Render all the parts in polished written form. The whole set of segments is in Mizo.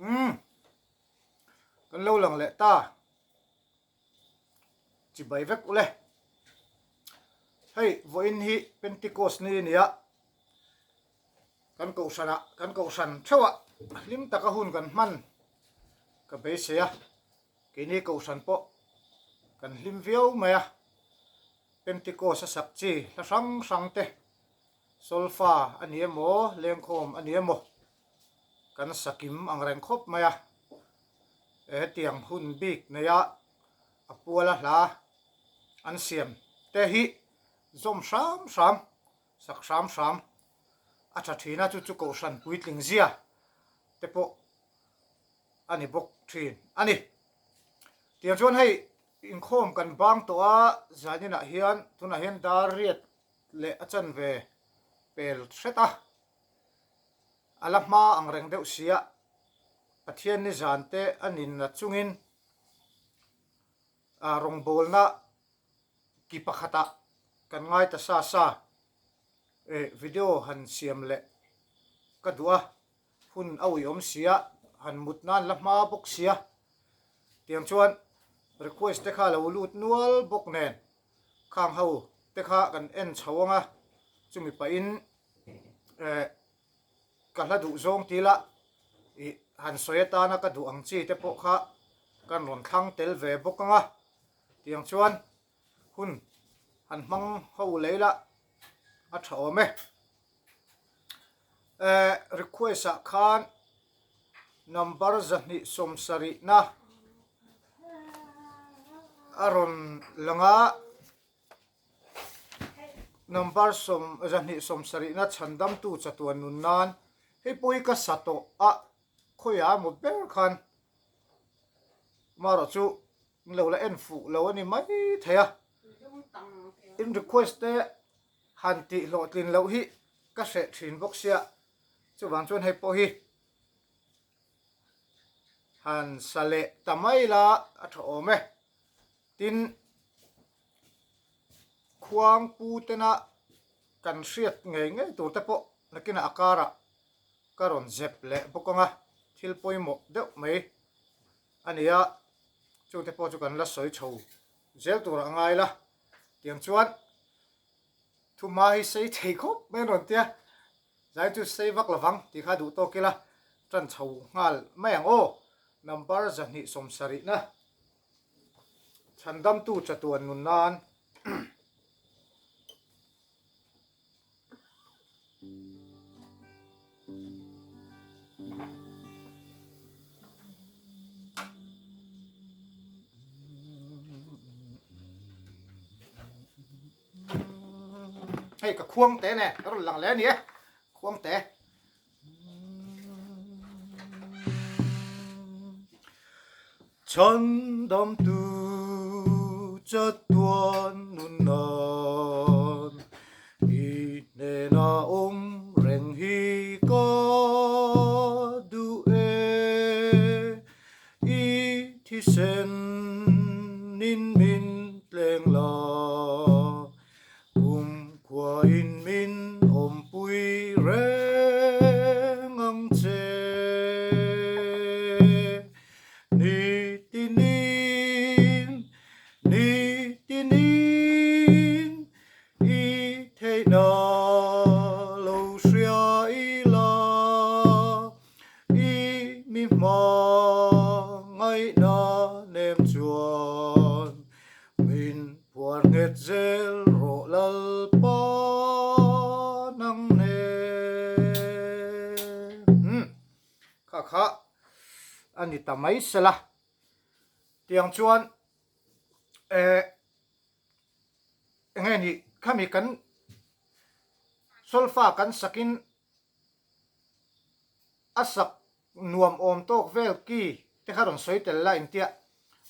Umm kan lo lang leh ta chibai vek ule. Hei vawiin hi Pentecost ni a ni a, kan kohhranah kan kohhran theuhah hlim taka hun kan hman ka beisei a, keini kohhran pawh kan hlim viau mai a, Pentecost a sak chi hla hrang hrang te solfa a ni emaw lengkhawm a ni emaw kan sakim ang reng khawp mai a, hetiang hun bik neia a puala hla an siam te hi zawm hram hram, sak hram hram a tha thin a, chu chu kohhran puitling zia te pawh a ni bawk thin a ni. Tiang chuan hei inkhawm kan bang tawh a, zaninah hian tunah hian dar riat leh a chanve pel hret a. A la hma ang reng deuh sia, Pathian ni zan te a ninna chungin rawngbawlna ki pakhatah kan ngai ta sa sa. Video han siam leh ka duh a, hun a uiawm sia, han mut nan la hma bawk sia. Tiang chuan request te kha a lo lut nual bawk nen khang ho te kha kan en chho ang a, chumi pahin eh ka hla duh zawng ti la ih han sawi atana ka duh ang chi te pawh kha kan rawn thlang tel ve bawk ang a, tiang chuan hun han hmang ho lei la a tha awm e. Eh request ah khan number 270 na a rawn lang a. Number 270 na chhandamtu chatuan nun nan hei pawh hi ka sa tawh a khawiah emaw ber khan amaherawh chu in lo la en fuh lo a ni mai thei a in request te han tih hlawhtlin loh hi ka hreh thin bawk sia chuvang chuan hei pawh hi han sa leh ta mai la a tha awm e tin. Khuang pu tena kan hriat ngei ngei tur te pawh nakinah a karah ka rawn zep leh bawk ang a, thil pawimawh deuh mai a ni a, chungte pawh chu kan la sawi chho zel turah a ngai la. Tiang chuan thuma hi sei thei khawp mai an rawn tia, zai chu sei vak lovang tih kha duh tawk ila tan chho nghal mai ang aw, number 270 na. Chhandamtu chatuan nun nan. Hei ka khuang te nè, ka rawn lang leh a ni e, khuang te. Chhandamtu chatuan nun nan i hnena awm reng hi ka duh e, i thisen in min tleng la. Kumkhuain min awmpui reng ang che. Nitinin, nitinin i theihna lo hria ila, i mi hmangaihna nem chuan Min phuar nghet zel rawh Lalpa nang nen. Umm kha kha a ni ta mai sela. Tiang chuan eh enge ni khami kan solfa kan sakin a sak nuam awm tawk vel ki te kha rawn sawi tel la intia.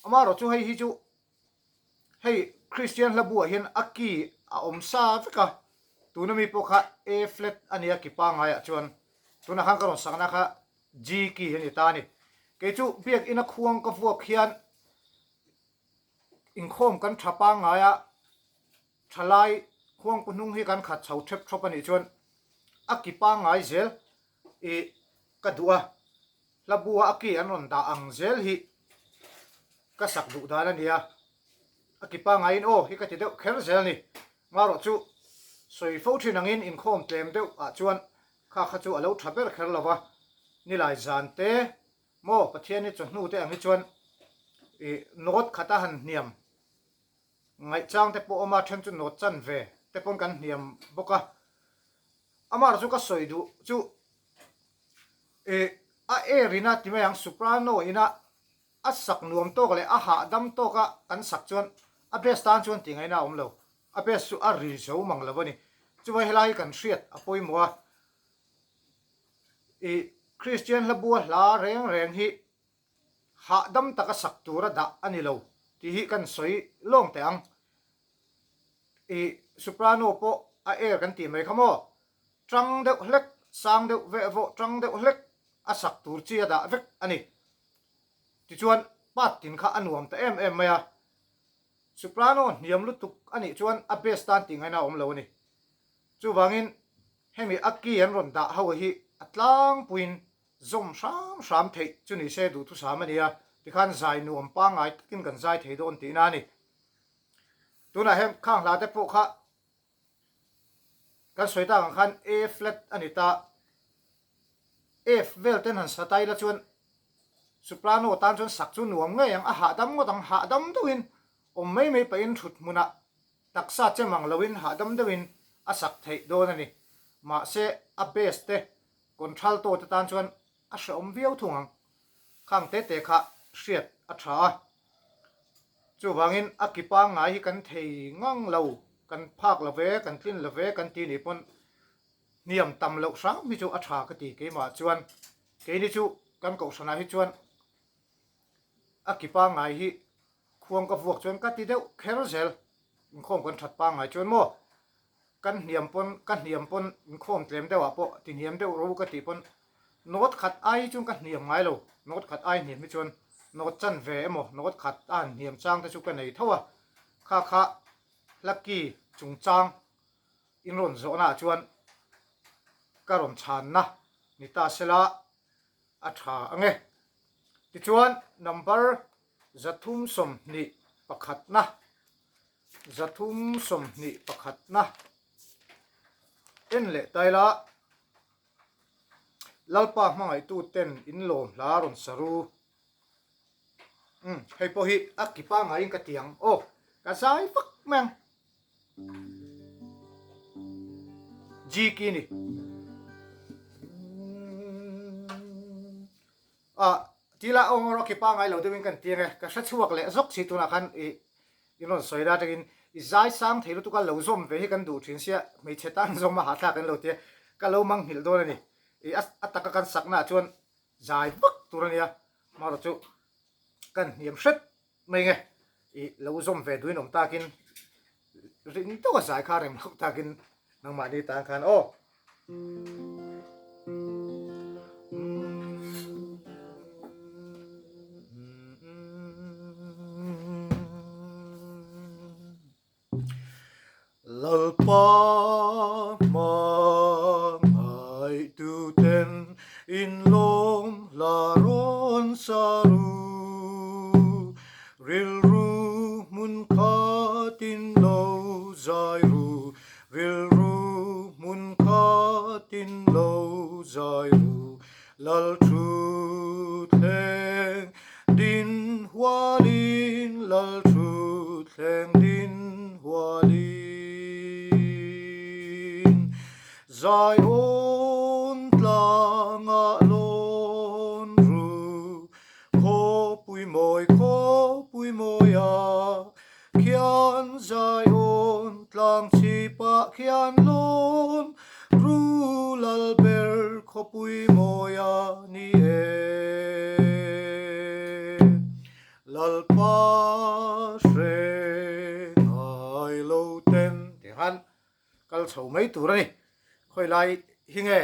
Amaherawh chu hei hi chu hei Kristian hla buah hian a ki a awm sa vek a, tuna mi pawh kha A flat a nia ki pangaiah chuan tunah khan ka rawn sakna kha G ki a ni ta a ni. Kei chu biakina khuang ka vuak hian inkhawm kan tha pangngaia thalai khuangpu hnung hi kan khat chho thep thawp a nih chuan a ki pangngai zel i ka duh a. Hla bua a ki an rawn dah ang zel hi ka sak duh dan a nia. A ki pangaiin aw hi ka ti deuh kher zel ni. Marawh chu sawi fo thin angin inkhawm tlem deuh ah chuan kha kha chu a lo tha ber kher lo va, nilai zan te maw Pathian hi chawhnu te ang hi chuan ih note khat a han hniam ngaihchang te pawh awm a, then chu note chan ve te pawn kan hniam bawk a. Amah chu ka sawi duh chu ih a air ina ti mai ang soprano ina a sak nuam tawk leh a hahdam tawka kan sak chuan a bass tan chuan tih ngaihna a awm lo. A bass chu a ri zo mang lo a ni. Chuvai helai hi kan hriat a pawimawh a. Ih Kristian hla bua hla reng reng hi hahdam taka sak tura dah a ni lo tih hi kan sawi lawng teh ang. Ih soprano pawh a air kan tih mai kha maw? Tang deuh hlek, sang deuh veh vawh tang deuh hlek a sak tur chi a dah vek a ni. Tichuan part tin kha a nuam ta em em mai a. Soprano hniam lutuk a nih chuan a bass tan tih ngaihna a awm lo a ni. Chuvangin hemi a key an rawn dah ho hi a tlangpuiin zawm hram hram theih chu ni se duhthusam a ni a, tikhan zai nuam pangngai takin kan zai thei dawn tihna a ni. Tunah hian khang hla te pawh kha Kan sawi tak ang khan A flat a ni ta. F vel ten han sa ta ila chuan soprano tan chuan sak chu nuam ngei ang, a hahdam ngawt ang, hahdam deuhin awm mai mai pahin thut hmunah taksa chem ang loin hahdam deuhin a sak theih dawn a ni. Mahse a bass te contralto te tan chuan a hrehawm viau thung ang. Khang te te kha hriat a tha a. Chuvangin a ki pangngai hi kan thei ngang lo, kan phak lo ve, kan tlin lo ve kan ti nih pawn hniam tam loh hram hi chu a tha ka ti keimah chuan. Keini chu kan kohhranah hi chuan a ki pangngai hi khuang ka vuak chuan ka ti deuh kher zel, inkhawm kan that pangngai chuan maw Kan hniam pawn, ka hniam pawn inkhawm tlem deuh ah pawh ti hniam deuh ro ka tih pawn note khat ai hi chuan ka hniam ngai lo, note khat ai hniam hi chuan note chan ve emaw note khat a han hniam chang te chu ka nei tho a, kha kha hla ki chungchang in rawn zawhna ah chuan ka rawn chhanna ni ta sela a tha ang e. Tichuan number 321 na. 321 na en leh ta ila Lalpa hmangaihtu ten in lawm hla rawn sa ru. Umm hei pawh hi a ki pangaiin ka ti ang aw ka zai vak mai ang. G ki ni. Ah tila aw erawh ki pangai lo deuhin kan ti ang e ka hre chhuak leh zawk si tunah khan ih In rawn sawi la atangin i zai sang thei lutuk a lo zawm ve hi kan duh thin sia hmeichhe tan zawm a hahthlak an lo tia ka lo mang nghilh dawn a ni. I a taka kan sakna ah chuan zai vak tur a nia marawh chu kan hniam hret mai nge i lo zawm ve duhin awm takin ring deuh a zai kha rem loh takin nangmahni tan khan aw. Lalpa hmangaihtu ten in lawm hla rawn sa ru, rilru hmun khatin lo zai ru, Rilru hmun khatin lo zai ru, Lal thu thleng din hualin, Lal thu thleng din hualin. Zion tlangah lawn ru, Khawpui mawi, khawpui mawia, Khian Zion tlang chhipah khian lawn ru lal ber khawpui mawia ni e. Lalpa hre ngai lo ten. Tih khan kal chho mai tur a ni. Khawi lai hi nge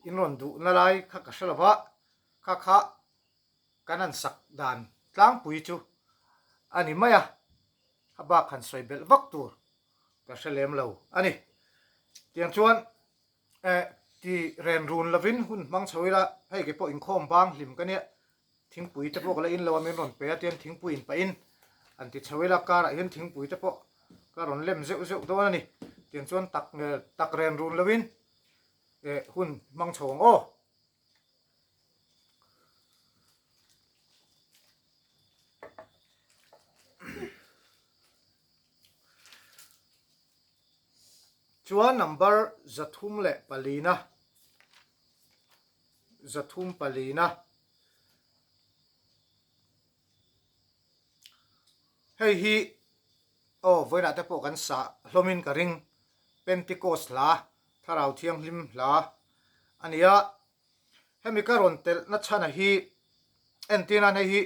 in rawn duhna lai kha ka hre lo va, kha kha Kan han sak dan tlangpui chu a ni mai a, a bak han sawi belh vak tur ka hre lem lo a ni. Tiang chuan eh Ti ren run lovin hun hmang chho ila, hei kei pawh inkhawm bang hlim ka nia, thingpui te pawh ka la in lo a min rawn pe a tian thingpui in pahin an ti chho ila karah hian thingpui te pawh ka rawn lem zeuh zeuh dawn a ni. Tiang chuan tak tak ren run lovin eh hun hmang chho ang aw. Chuan number 304 na, 304 na. Hei hi aw vawiinah te pawh kan sah hlawmin ka ring Pentecost hla, Thlarau Thianghlim hla a ni a. Hemi ka rawn telhna chhana hi entir nan hei hi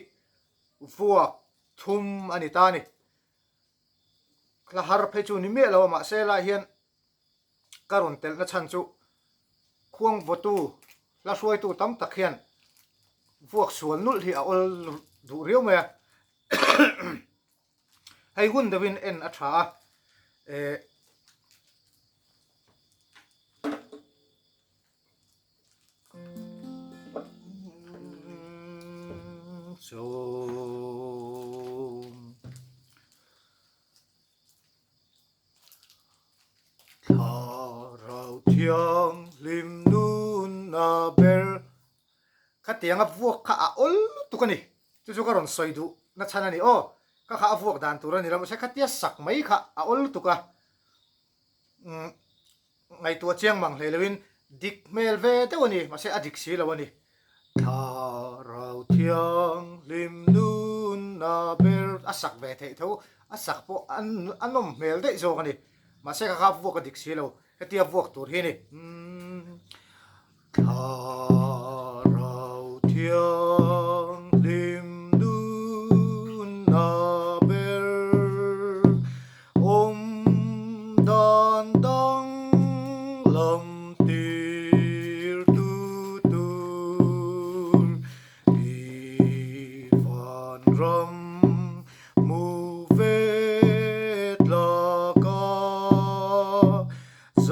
vuak thum a ni ta a ni. Hla har phei chu ni miah lo a mahse lai hian ka rawn telhna chhan chu khuang vawtu hla hruaitu tam tak hian vuak sual nulh hi a awl duh riau mai a. Hei hun deuhin en a tha a eh Thlarau Thianghlim nunna ber Khatianga vuak kha a awl lutuk a ni. Chu chu ka rawn sawi duh na chhan a ni aw. Ka kha a vuak dan tur a ni lo mahse khatia sak mai kha a awl lutuk a. Ngaihtuah chiang mang hlei loin dik hmel ve deuh a ni, mahse a dik si lo a ni. Thlarau Thianghlim nunna ber a sak ve theih tho, a sak pawh a nawm hmel daih zawk a ni. Mahse ka kha vuak a dik si lo, hetia vuak tur hi a ni. Thlarau Thianghlim nunna ber awm dan dang lam tir tu tur i vanram hmu ve tlak a.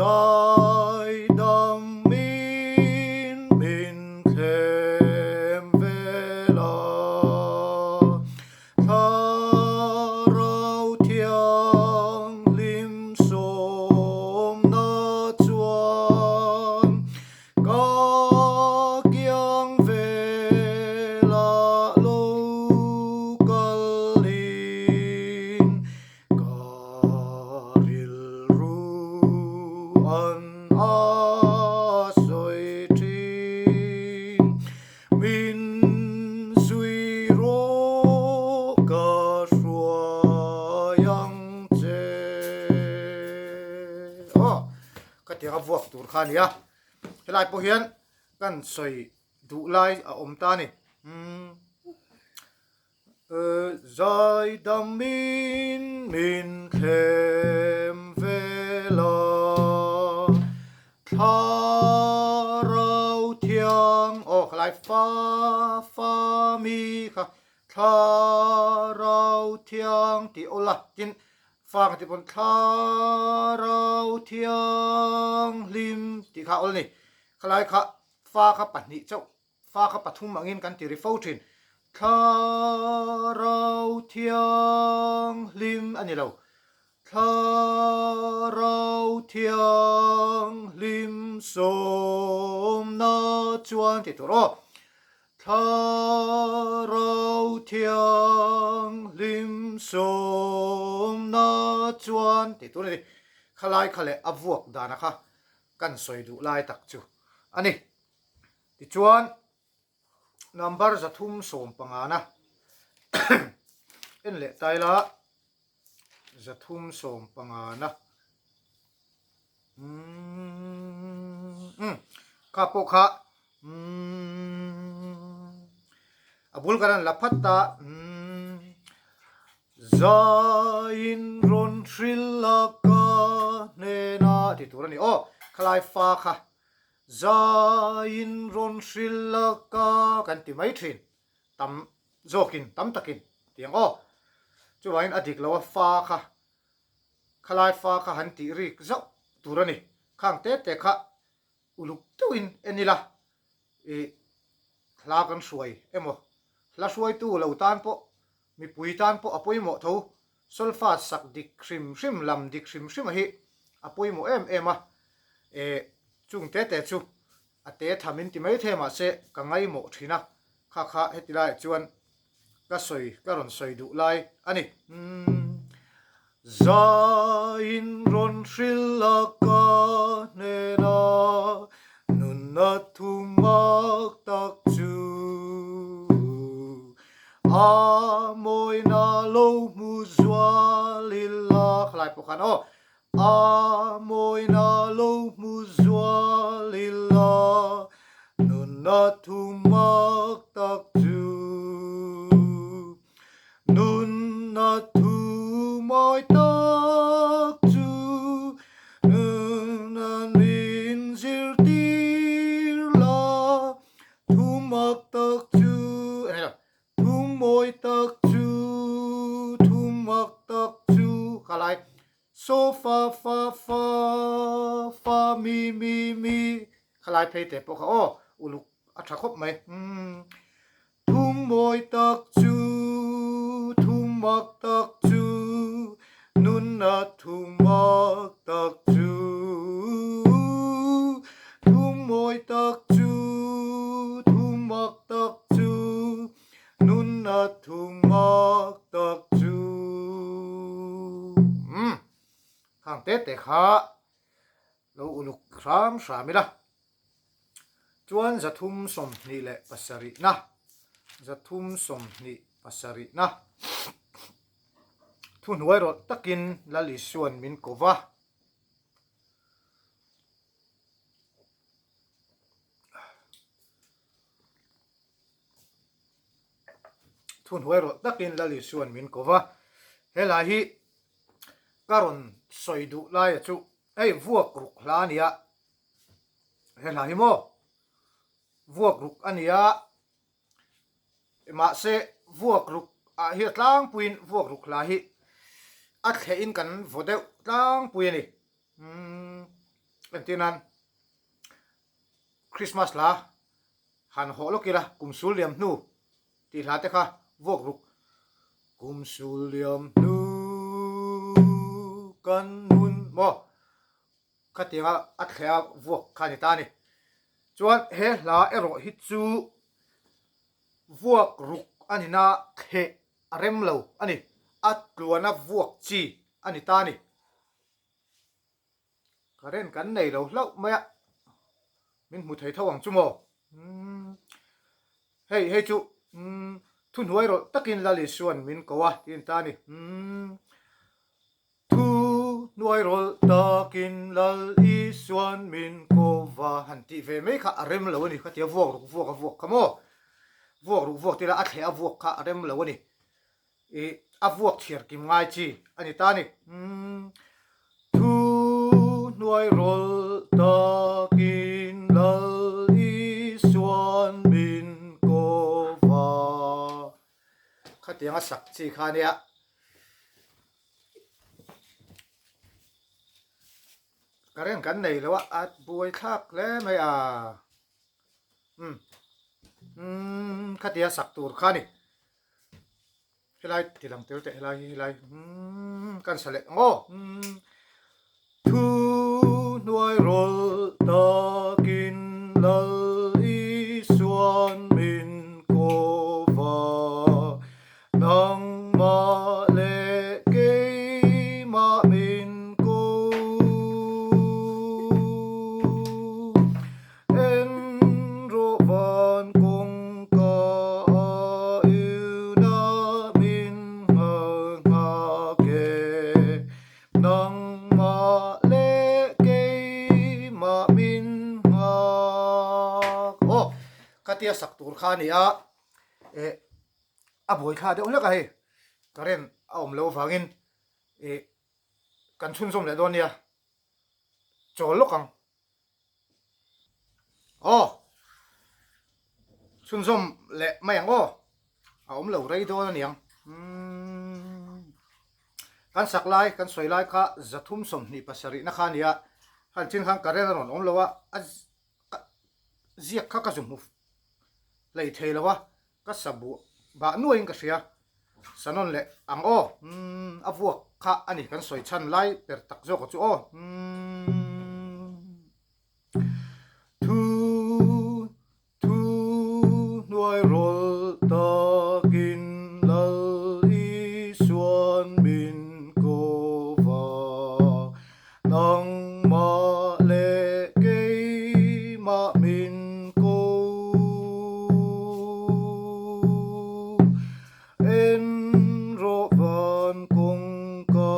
Zaidam min min thlem vel a, Thlarau Thianghlim sawmna chuan ka kiang velah lo kalin Ka rilru an a sawi thin, min zui rawh ka hruai ang che. Aw, ka tiang a vuak tur kha a nia. Helai pawh hian kan sawi duh lai a awm ta a ni. Umm. Zaidamin min thlem vel a, Thlarau Thiang, aw khalai fa fa mi kha, Thlarau Thiang tih awl a, tin fa kha tih pawn Thlarau Thianghlim tih kha awl a ni, khalai kha fa kha pahnih chauh Fa kha pathum angin kan ti ri fo thin. Thlarau Thianghlim a ni lo. Thlarau Thianghlim sawmna chuan ti tur aw. Thlarau Thianghlim sawmna chuan ti tur a ni. Khalai kha leh a vuak dana kha kan sawi duh lai tak chu a ni. Tichuan, number 315 na en leh ta ila, 315 na umm kha pawh kha umm a bul kan han la phat ta umm Zain rawn hrilh a ka hnena ti tur a ni aw khalai fa kha Zaiin rawn hrilh a ka kan ti mai thin. Tam zawkin, tam takin ti ang aw. Chuvangin a dik lo a fa kha, khalai fa kha han tih rik zauh tur a ni. Khang te te kha Uluk deuhin en ila ih hla kan hruai emaw hla hruaitu lo tan pawh mipui tan pawh a pawimawh tho solfa sak dik hrim hrim lam dik hrim hrim a hi a pawimawh em em a eh chung te te chu a te tham in ti mai thei mahse ka ngaimawh thin a kha kha heti laiah chuan Ka sawi, ka rawn sawi duh lai a ni. Zaiin rawn hrilh a ka hnena nunna thumak tak chu a mawina lo hmu zual ila khalai pawh khan aw A mawina lo hmu zual ila nunna thumak tak chu. Nunna thu mawi tak chu nunna min zirtir la thumak tak chu. Thu mawi tak chu, thu mak tak chu ka lai. So fa fa fa fa mi mi mi ka lai phei teh pawh kha aw uluk a tha khawp mai. Umm thu mawi tak chu, thu mak tak chu, nunna thu mak tak chu, thu mawi tak chu, thu mak tak chu nunna thu mak tak chu. Umm khang te te kha lo uluk hram hram ila. Chuan 327 na 327 na thuhnuai rawlh takin Lal Isua'n min ko va. Thuhnuai rawlh takin Lal Isua'n min ko va. Helai hi ka rawn sawi duh laia chu hei vuak ruk hla a nia. He hla hi maw vuak ruk a nia. Mahse vuak ruk ah hi a tlangpuiin vuak ruk hla hi a thlehin kan vaw deuh tlangpui a ni. Umm entir nan Christmas hla han hawh lawk ila kum sul liam hnu tih hla te kha vuak ruk kum sul liam hnu kan nun maw khatianga a thleh a vuak kha a ni ta a ni. Chuan he hla erawh hi chu vuak ruk a ni na thleh a rem lo a ni, a tluana vuak chi a ni ta a ni. Current kan nei lo hlauh mai a, min hmu thei tho ang chu maw? Umm hei hei chu umm thuhnuai rawlh takin Lal Isua'n min ko a tih a ni ta a ni. Umm thuhnuai rawlh takin Lal Isua'n min ko va han tih ve mai kha a rem lo a ni khatia vuak ruk vuak a vuak kha maw? Vuak ruk vuak tila a thleh a vuak kha a rem lo a ni. Ih a vuak chhiar kim ngai chi a ni ta a ni. Umm thu hnuai rawlh takin Lal Isua'n min ko va. Khatiang a sak chi kha a nia. Current kan nei lo a, a buai thlak hle mai a. Umm umm khatia sak tur kha a ni. Helai ti lang tel teh helai hi helai umm kan sa leh ang aw umm thu hnuai rawlh takin Lal Isua'n min ko va nangmah leh keimah min ko. En rawh van kawngka a iuna min nghal nghak e, nangmah leh keimah min nghak. Aw, khatia sak tur kha a ni a, eh a buaithla deuh hlek a hei, current a awm loh avangin eh kan chhunzawm leh dawn nia, chawl lawk ang. Aw chhunzawm leh mai ang aw a awm lo rei dawn a niang umm kan sak lai kan sawi lai kha 327 na kha a ni a khan chin khan current a rawn awm lo a a. ziak kha ka zu hmu hlei thei lo a, ka sa buah bah nuaiin ka hria. Sa nawn leh ang aw, umm a vuak kha a ni kan sawi chhan lai ber tak zawk chu aw, umm thu Thu hnuai rawlh takin Lal Isuan min ko va, nangmah leh keimah min ko. En rawh van kawngka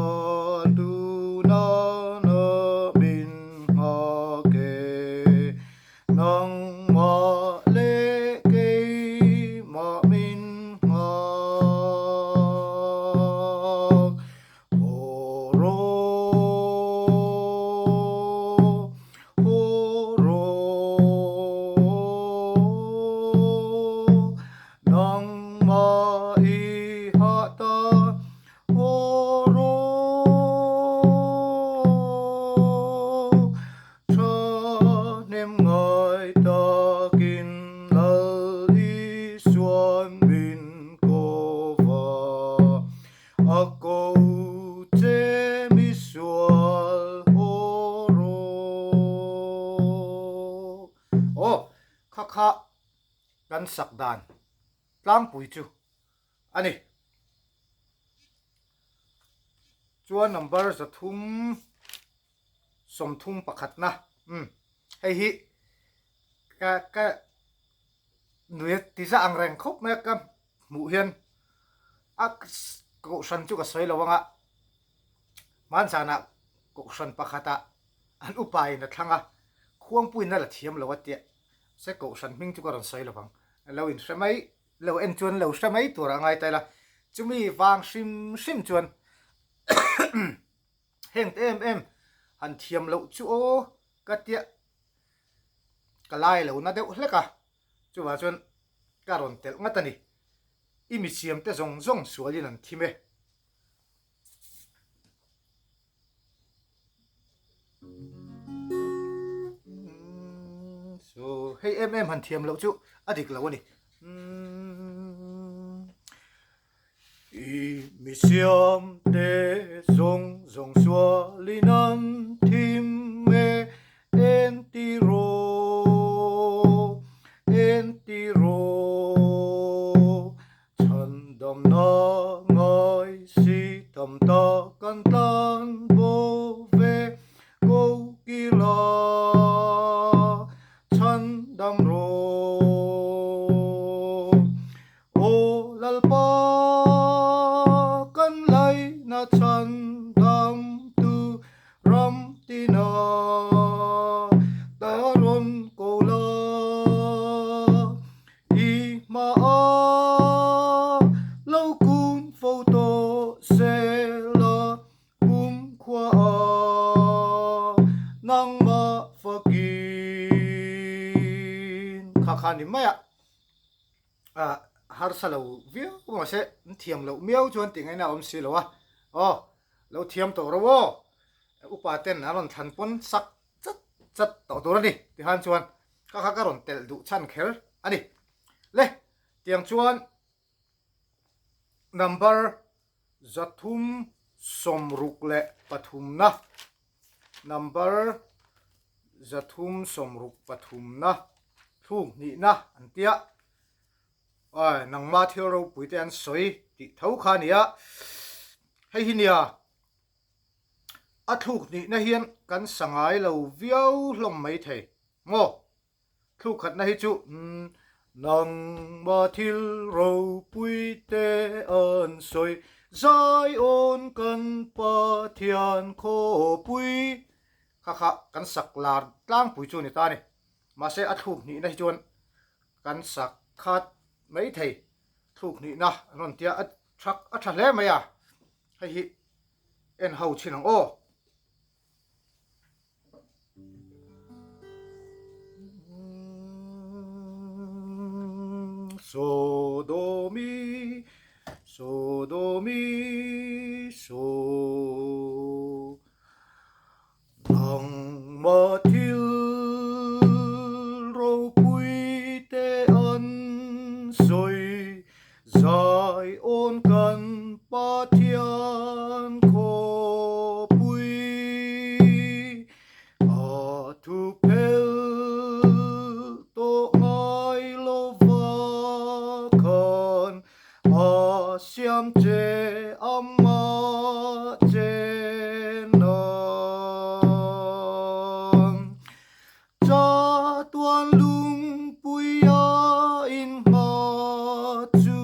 ah tunana min nghak e. Nangmah leh keimah min nghak. Haw rawh, haw rawh, nangmah i hah ta. Haw rawh, Thahnem ngai takin Lal Isuan min ko va, a ko che misual haw rawh. Aw, kha kha kan sak dan tlangpui chu a ni. Chuan number 300. 31na umm hei hi ka ka nui ti zah ang reng khawp mai a ka hmuh hian a kohhran chu ka sawi lo ang a hmanzanah kohhran pakhatah an upa in a thlang a khuangpuiin a la thiam lo a tia se kohhran hming chu ka rawn sawi lo ang lo inhre mai lo en chuan lo hre mai tur a ngai ta ila chumi vang hrim hrim chuan Heng te em em han thiam loh chu aw ka tia ka lai lo na deuh hlek a, chuvang chuan ka rawn telh ngat a ni. I mi siam te zawng zawng sualin an thim e. So hei em em han thiam loh chu a dik lo a ni. I mi siam te zawng zawng sualin an thim e, en ti rawh, en ti rawh. Chhandamna ngai si tam tak an tlan bo ve, ko kila chhandam rawh. Aw Lalpa, kan laina chhan damtu ram tina ta rawn ko la. I hmaah lo kun fo tawh se la, kum khuaah nangmah fakin. Kha kha ni mai a. ah harsa lo viau mahse an thiam loh miau chuan tih ngaihna a awm si lo a aw lo thiam tawh ro aw upa ten an rawn thlan pawn sak chat chat tawh tur a ni tikhan chuan ka kha ka rawn telh duh chhan kher a ni le tiang chuan number 363na number 363na thluk hnihna an tia ai nangma thil ropui te an sawi tih tho kha a ni a hei hi nia a thluk hnihna hian kan sa ngai lo viau hlawm mai thei maw. Thu khatna hi chu nangma thil ropui te an sawi Zion kan Pathian khawpui kha kha kan sak lar tlangpui chu a ni ta a ni. Mahse a thluk hnihna hi chuan kan sak khat mai thei. Thluk hnihna an rawn tia a tha a tha hle mai a, hei hi en ho chhin ang aw. So do mi so do mi so nangma thil. Mite an sawi Zion kan Pathian khawpui a thu phel tawh ngai lova khan a siam che amah chen ang. Chatuan lungpui a inngha chu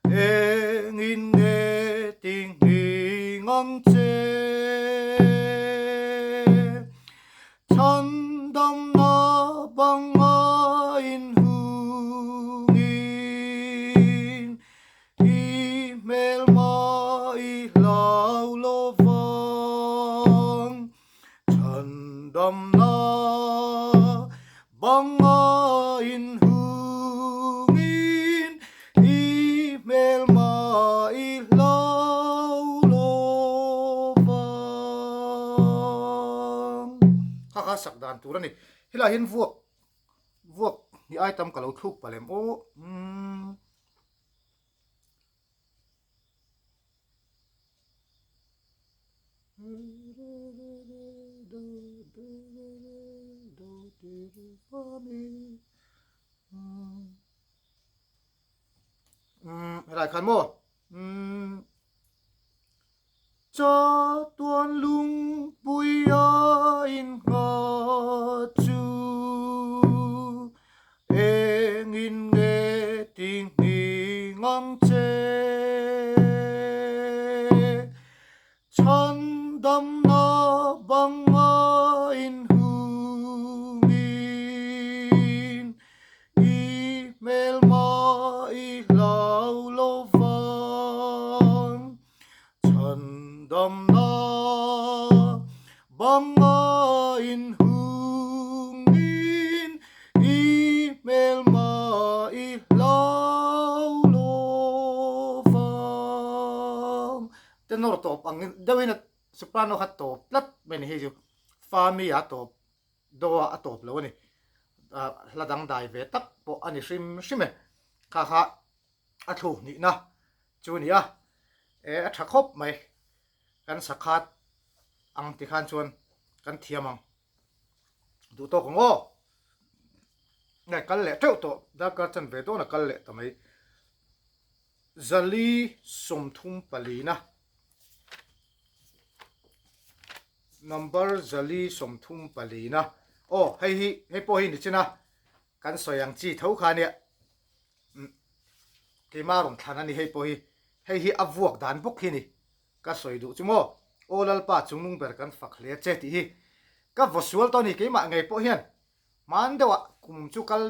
engin nge tinghing ang che? Chhandamna banga inhungin I hmelma i hlau lovang. Chhandamna banga inhungin i hmelma i hlau lovang. Kha kha sak dan tur a ni. Helaiah hian vuak vuak hi ai tam ka lo thluk palh em aw. Umm. Helai khan maw Chatuan lungpuia innghat chu engin nge tinghing ang che? Chhandamna banga inhungin I hmelma i hlau lo vang. Chhandamna banga inhungin i hmelma i hlau lo vang. Tenor tawp ang deuhin a soprano kha tawp tlat mai a ni hei chu. Fa mi a tawp. Do ah a tawp lo a ni. Hla dangdai ve tak pawh a ni hrim hrim e. Kha kha a thluk hnihna chu a ni a. E a tha khawp mai. Kan sakhat ang ti khan chuan kan thiam ang. Duh tawk ang aw. Nge kal leh teuh tawh. Darkar chan ve dawn a kal leh ta mai. Zali 34 na. Number 434 na. Aw hei hi hei pawh hi ni chin a kan sawi ang chi tho kha nia umm keimah rawn thlan a ni hei pawh hi hei hi a vuak dan bawk hi ni ka sawi duh chu maw aw Lalpa chungnung ber kan fak hle che tih hi ka vaw sual tawh a ni keimah ngei pawh hian hman deuh ah kum chu kal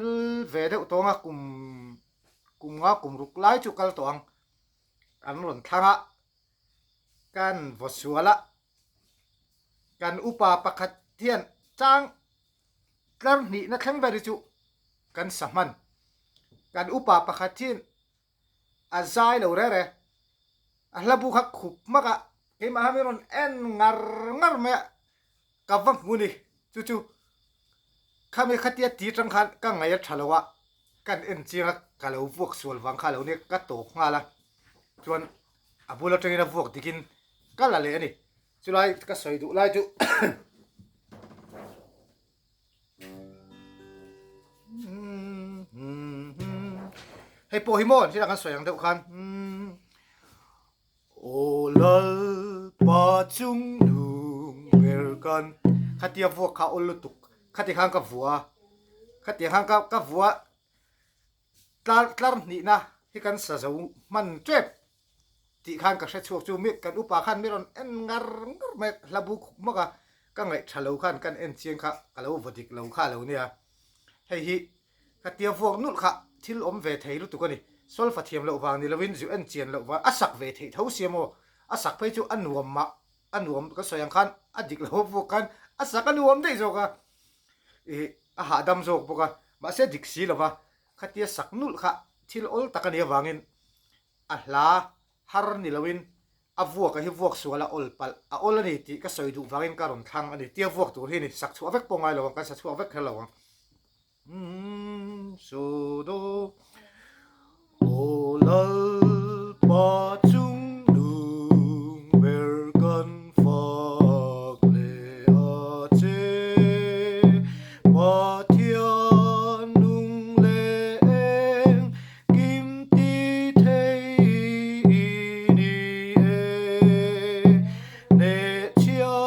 ve deuh tawng a kum kum nga kum ruk lai chu kal tawh ang an rawn thlang a kan vaw sual a kan upa pakhat hian chang tlar hnihna thleng ber hi chu kan sa hman. Kan upa pakhat hian a zai lo reh reh, a hla bu kha khup hmak a, keimah kha min rawn en ngar ngar mai a, ka va hmu ni. Chu chu khami khatia ti atang khan ka ngaih a tha lo a, kan en chiang a, ka lo vuak sual vang kha a lo nia, ka tawp nghal a, chuan a bul atangin a vuak dikin ka la leh a ni. Chulai ka sawi duh lai chu hei pawh hi maw thil a kan sawi ang deuh khan Aw Lalpa chungnung ber kan khatia vuak kha awl lutuk khati khan ka vua khatiang khan ka vua tlar tlar hnihna hi kan sa zo hman tep tih khan ka hre chhuak chu mi kan upa khan mi rawn en ngar ngar mai hla bu khuk hmak a ka ngaih tha lo khan kan en chiang kha ka lo vaw dik lo kha lo nia hei hi ka tia vuak nulh kha thil awm ve thei lutuk a ni solfa thiam loh vang ni lovin zu en chian loh vang a sak ve theih tho sia maw a sak phei chu a nuam mah a nuam ka sawi ang khan a dik lo vuak khan a sak a nuam daih zawk a ih a hahdam zawk bawk a mahse dik si lova khatia sak nulh kha thil awl tak a nih avangin a hla har ni loin a vuak a hi vuak sual a awl palh a awl a ni tih ka sawi duh vangin ka rawn thlang a ni tia vuak tur hi ni sak chhuah vek pawh ngai lo ang kan sa chhuak vek kher lo ang. So do. Aw Lalpa chung nung ber kan fak leh a che. Pathian nung leh eng kim ti thei i ni e. Hnehchhia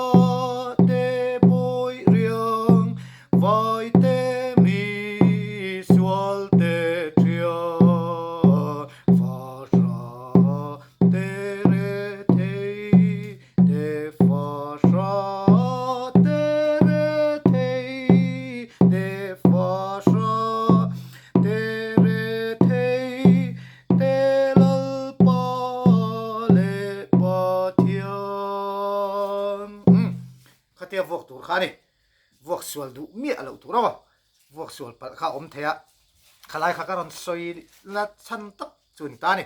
te bawi riang Vaite mi sual te thian fahra te re thei te fahra te re thei te fahra te re thei te Lalpa leh Pathian. Khatia vuak tur kha a ni. Vuak sual duh miah loh tur aw. Vuak sual palh kha a awm thei a, khalai kha ka rawn sawi na chhan tak chu ni ta a ni.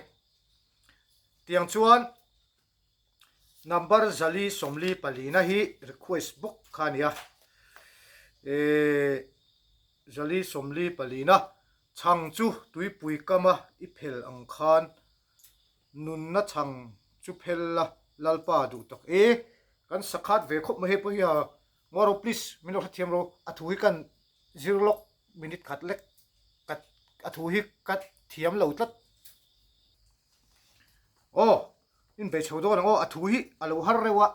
Tiang chuan number zali sawmli palina hi request bawk kha a ni a. Ehh zali sawmli palina chhang chu tuipui kama i phel ang khan Nunna chhang chu phel la Lalpa duh tak e. Kan sakhat ve khawp mai hei pawh hi a Ngaw ro please min lo hrethiam ro a thu hi kan zir lawk minute khat lek ka a thu hi ka thiam lo tlat. Aw in bei chho dawn ang aw a thu hi a lo har reuh a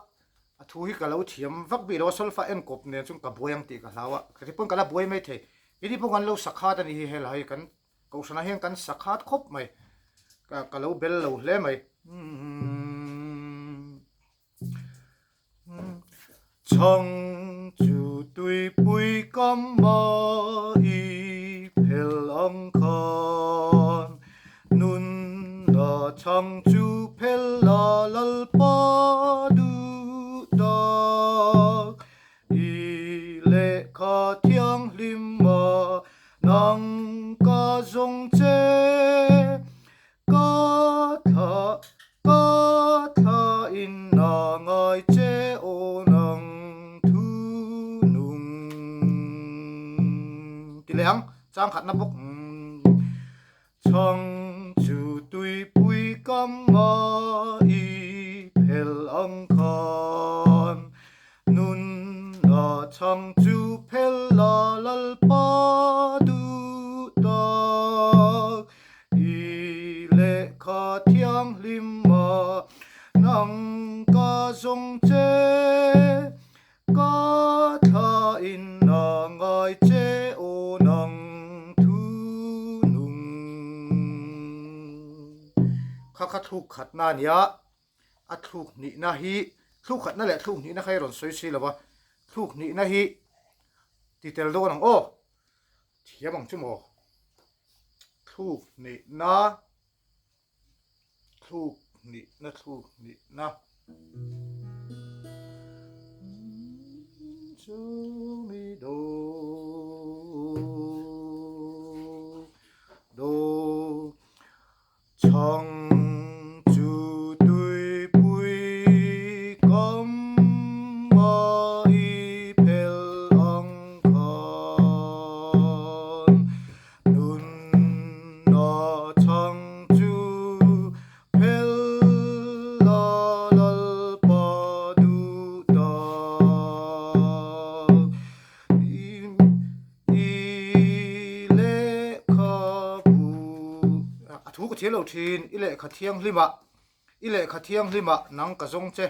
a thu hi ka lo thiam vak bik lo a solfa enkawp nen chuan ka buai ang tih ka hlau a ka ti pawn ka la buai maithei keini pawh kan lo sakhat a ni hi helai kan Kohhranah hian kan sa khat khawp mai, ka lo bel lo hle mai. Chhang chu tuipui kam a i phel ang khan, nunna chhang chu phel la Lalpa duh tak, i lehkha thianghlim a Nang ka zawng che, ka thla, ka thla in na ngai che aw nang thu nung. Ti leh ang, chang khatna bawk. Chhang chu tuipui kam a i phel ang khan, Nunna chhang chu phel la Lalpa duh tak, i lehkha thianghlim a nang ka zawng che, ka thla in a ngai che aw nang thu nung. Kha kha thluk khatna a nia. A thluk hnihna hi, thluk khatna leh thluk hnihna kha i rawn sawi si lo va, thluk hnihna hi ti tel dawn ang aw, thiam ang chu maw? Thluk hnihna, thluk hnihna, thluk hnihna. Chumi do, do. Chhang chu tuipui kam a i phel ang khan, nunna chhang chu phel la Lalpa duh tak. I lehkhabu a thu ka thiam lo thin, i lehkha thianghlimah, i lehkha thianghlimah nang ka zawng che.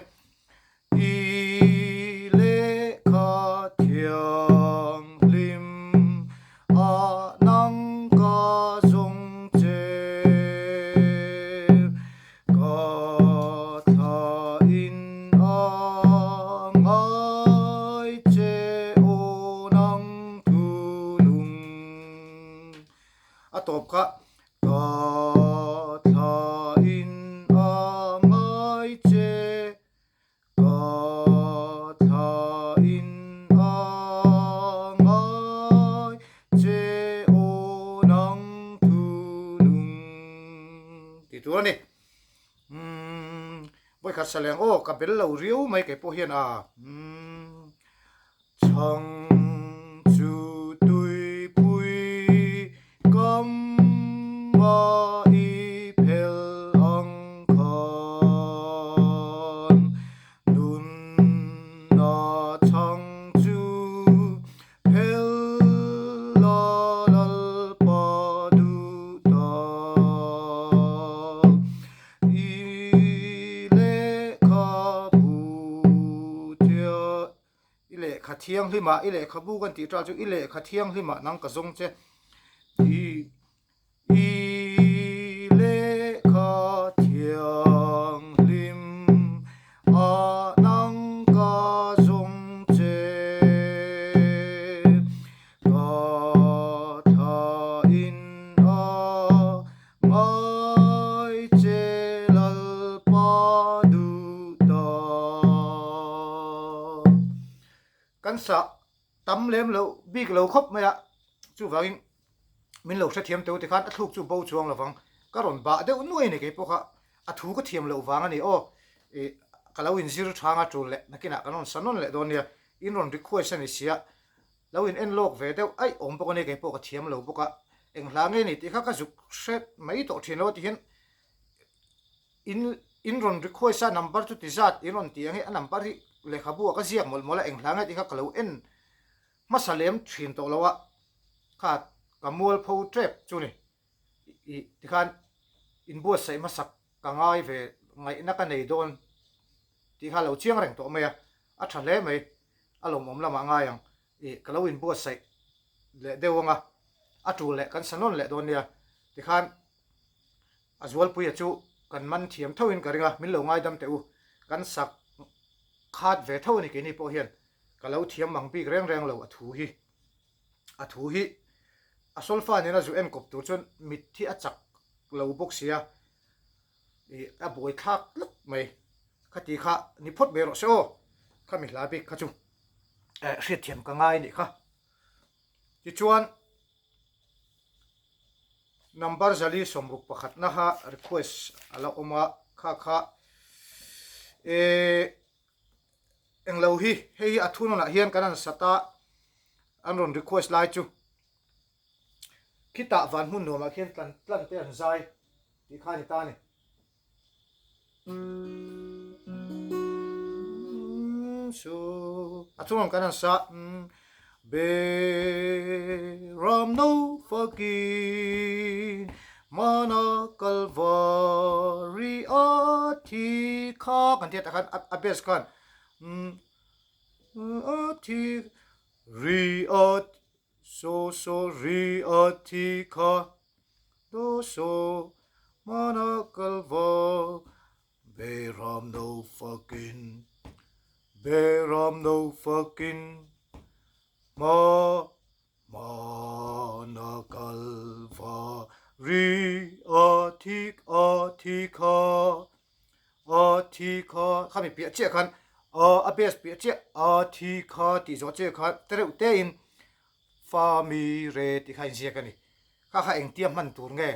I lehkha thianghlim ah nang ka zawng che. Ka thla in a ngai che aw nang thu nung. A tawp kha ka thla in a ngai che Ka thla in a ngai che aw nang thu nung ti tur a ni. Umm vawikhat saleng aw ka bel lo riau mai kei pawh hian a umm chhang chu tuipui ka. thianghlimah i lehkhabu kan tih ṭal chu i lehkha thianghlimah nang ka zawng che i I lehkha thianghlim ah nang ka zawng che. Ka thlain a ngai che Lalpa duh ta. Kan sah tam lem loh bik lo khawp mai a, chuvangin min lo hrethiam teuh tikhan a thluk chu bo chuang lovang, ka rawn bah deuh nuai a ni kei pawh kha a thu ka thiam loh vang a ni aw, ih ka lo inzir thang a tul leh nakinah kan rawn sa nawn leh dawn nia, in rawn request a ni sia, lo in en lawk ve deuh aih awm bawk a ni kei pawh ka thiam lo bawk a, eng hla nge ni tih kha ka zuk hre mai tawh thin lo a ti hian in in rawn request a number chu ti zat in rawn ti ang hi a number hi lehkhabu ah ka ziak mawlh mawlh a eng hla nge tih kha ka lo en hmasa lem thin tawh lo a kha ka mualpho tep chu ni ih tikhan inbuatsaih hmasak ka ngai ve ngaihna ka nei dawn tih kha lo chiang reng tawh mai a a tha hle mai a lawmawm lamah ngai ang ih ka lo inbuatsaih leh deuh ang a a tul leh kan sa nawn leh dawn nia tikhan A zualpuia chu kan man thiam tho in ka ring a, min lo ngaidam teh u, kan sak khat ve tho a ni keini pawh hian ka lo thiam mang bik reng reng lo a thu hi. A thu hi a solfa nena zu en kawp tur chuan mit hi a chak lo bawk sia, ih a buai thlak tlat mai, khati kha ni phawt mai rawh se aw, khami hla bik kha chu eh hriatthiam ka ngai a nih kha. Tichuan. Number zali 61 na kha request a la awm a, kha kha eh englo hi hei hi a thunawnah hian kan han sat a, an rawn request lai chu khitah van hmun nuamah khian tlan tlan te an zai tih kha a ni ta a ni. A chungah kan han sa Beram no fakin Mana Kalvari a thi kha kan ti a tah khan a base khan a thi ri a So so ri a thi kha do so mana kalva Beram no fakin Beram no fakin Ma mana kalva ri a thi a thi kha a thi kha khami piah chiah khan a a base piah chiah a thi kha tih zawh chiah khan te reuh te in fa mi re tih kha a inziak a ni kha kha engtia hman tur nge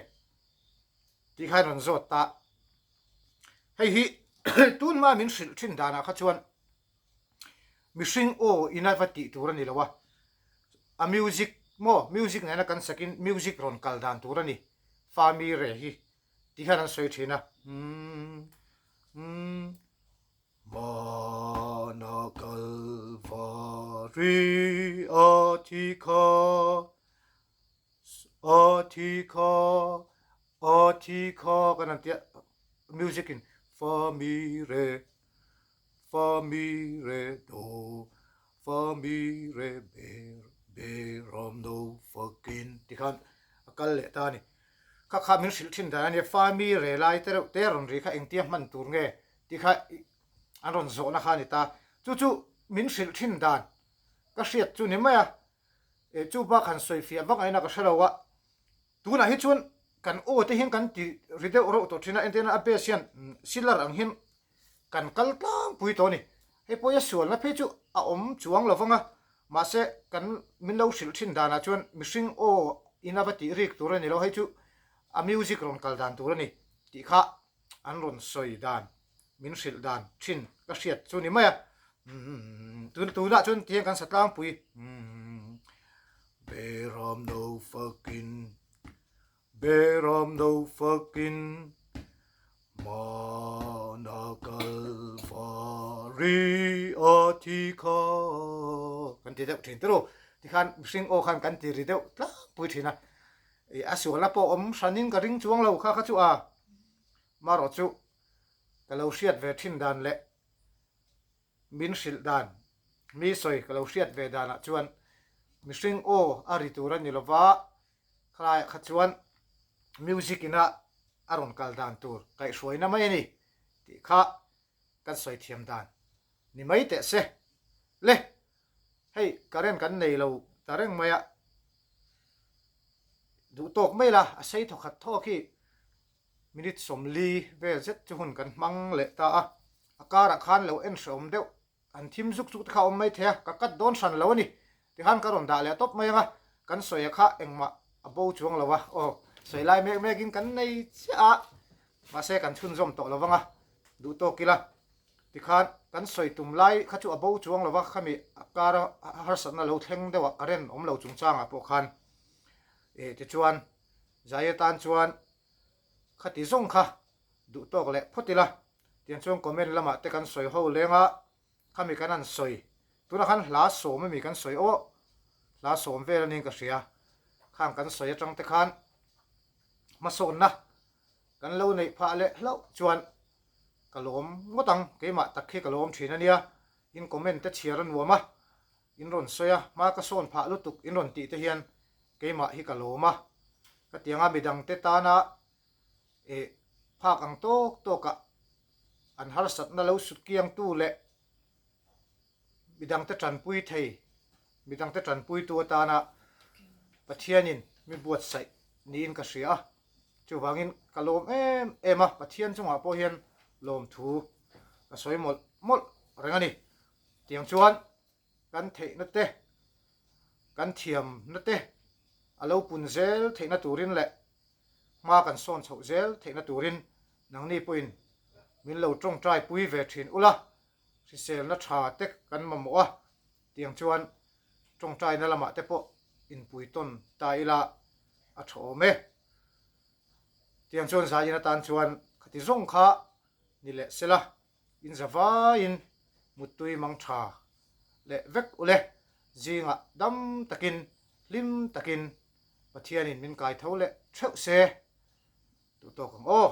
tih kha a rawn zawt ta hei hi tun hma min hrilh thin danah kha chuan mihring aw ina va tih tur a ni lo a a music maw music nena kan sakin music rawn kal dan tur a ni fa mi re hi. Ti hian an sawi thin a. Mana Kalvari a thi kha, a thi kha, a thi kha kan han tia music in fa mi re, fa mi re do, fa mi re be, be ram no fakin ti khan a kal leh ta a ni. Kha kha min hrilh thin dan a nia, fa mi re lai te reuh te rawn ri kha engtia hman tur nge tih kha an rawn zawhna kha a ni ta. Chu chu min hrilh thin dan ka hriat chu ni mai a, eh chu bak han sawi fiah vak ngaihna ka hre lo a. Tunah hi chuan kan aw te hian kan ti ri deuh reuh tawh thin a, entirna a base hian silar ang hian kan kal tlangpui tawh a ni. Hei pawh hi a sualna phei chu a awm chuang lo vang a, mahse kan min lo hrilh thin danah chuan mihring aw in a va tih rik tur a ni lo, hei chu a music rawn kal dan tur a ni tih kha an rawn sawi dan, min hrilh dan thin ka hriat chu ni mai a. Tunah chuan tihian kan sa tlangpui. Beram no fakin Beram no fakin Mana Kalvari a thi kha kan ti deuh thin tiraw tikhan mihring aw khan kan ti ri deuh tlangpui thin a ih a sualna pawh awm hranin ka ring chuang lo kha kha chu a marawh chu ka lo hriat ve thin dan leh min hrilh dan. Mi sawi ka lo hriat ve danah chuan mihring aw a ri tur a ni lova, khalaiah kha chuan music ina a rawn kal dan tur kaihhruaina mai a ni tih kha kan sawi thiam dan ni mai teh se. Le, hei current kan nei lo ta reng mai a, duh tawk mai la, a sei thawkhat thawk hi minute 40 vel zet chu hun kan hmang leh ta a, a karah khan lo en hrehawm deuh An thim zuk zuk te kha a awm mai thei a, ka cut dawn hran lo a ni. Tikhan ka rawn dah leh tawp mai ang a, kan sawi a kha engmah a bo chuang lo a, aw sawi lai mek mek in kan nei chiah a, mahse kan chhunzawm tawh lo vang a, duh tawk ila. Tikhan kan sawi tum lai kha chu a bo chuang lo va, khami a kar a harsatna lo thleng deuh a, current awm lo chungchangah pawh khan eh tichuan zai atan chuan khati zawng kha duh tawk leh phawt ila. Tiang chuan comment lamah te kan sawi ho leng a, khami kan han sawi, tunah khan hla sawm ami kan sawi aw, hla sawm vel aniin ka hria, khang kan sawi atang te khan hmasawnna kan lo neih phah leh hlauh chuan ka lawm ngawt ang, keimah tak hi ka lawm thin ania, in comment te chhiar a nuam a, in rawn sawi a, hma ka sawn phah lutuk in rawn tih te hian keimah hi ka lawm a, ka tiang a midang te tana eh phak ang tawk tawkah an harsatna lo sut kiangtu leh midangte tanpui thei, midangte tanpuitu atana Pathianin mi buatsaih niin ka hria a. Chuvangin ka lawm em em a, Pathian chungah pawh hian lawmthu ka sawi mawlh mawlh reng a ni. Tiang chuan kan theihna te, kan thiamna te a lo pun zel theihna turin leh hma kan sawn chhoh zel theihna turin nangni pawhin min lo tawngtai pui ve thin ula, hriselna tha te kan mamawh a, tiang chuan tawngtaina lamah te pawh inpui tawn ta ila a tha awm e. Tiang chuan zain atan chuan khati zawng kha ni leh sela. In za vaiin muttui mang tha leh vek ule, zingah dam takin, hlim takin Pathianin min kai tho leh theuh se, duh tawk ang aw.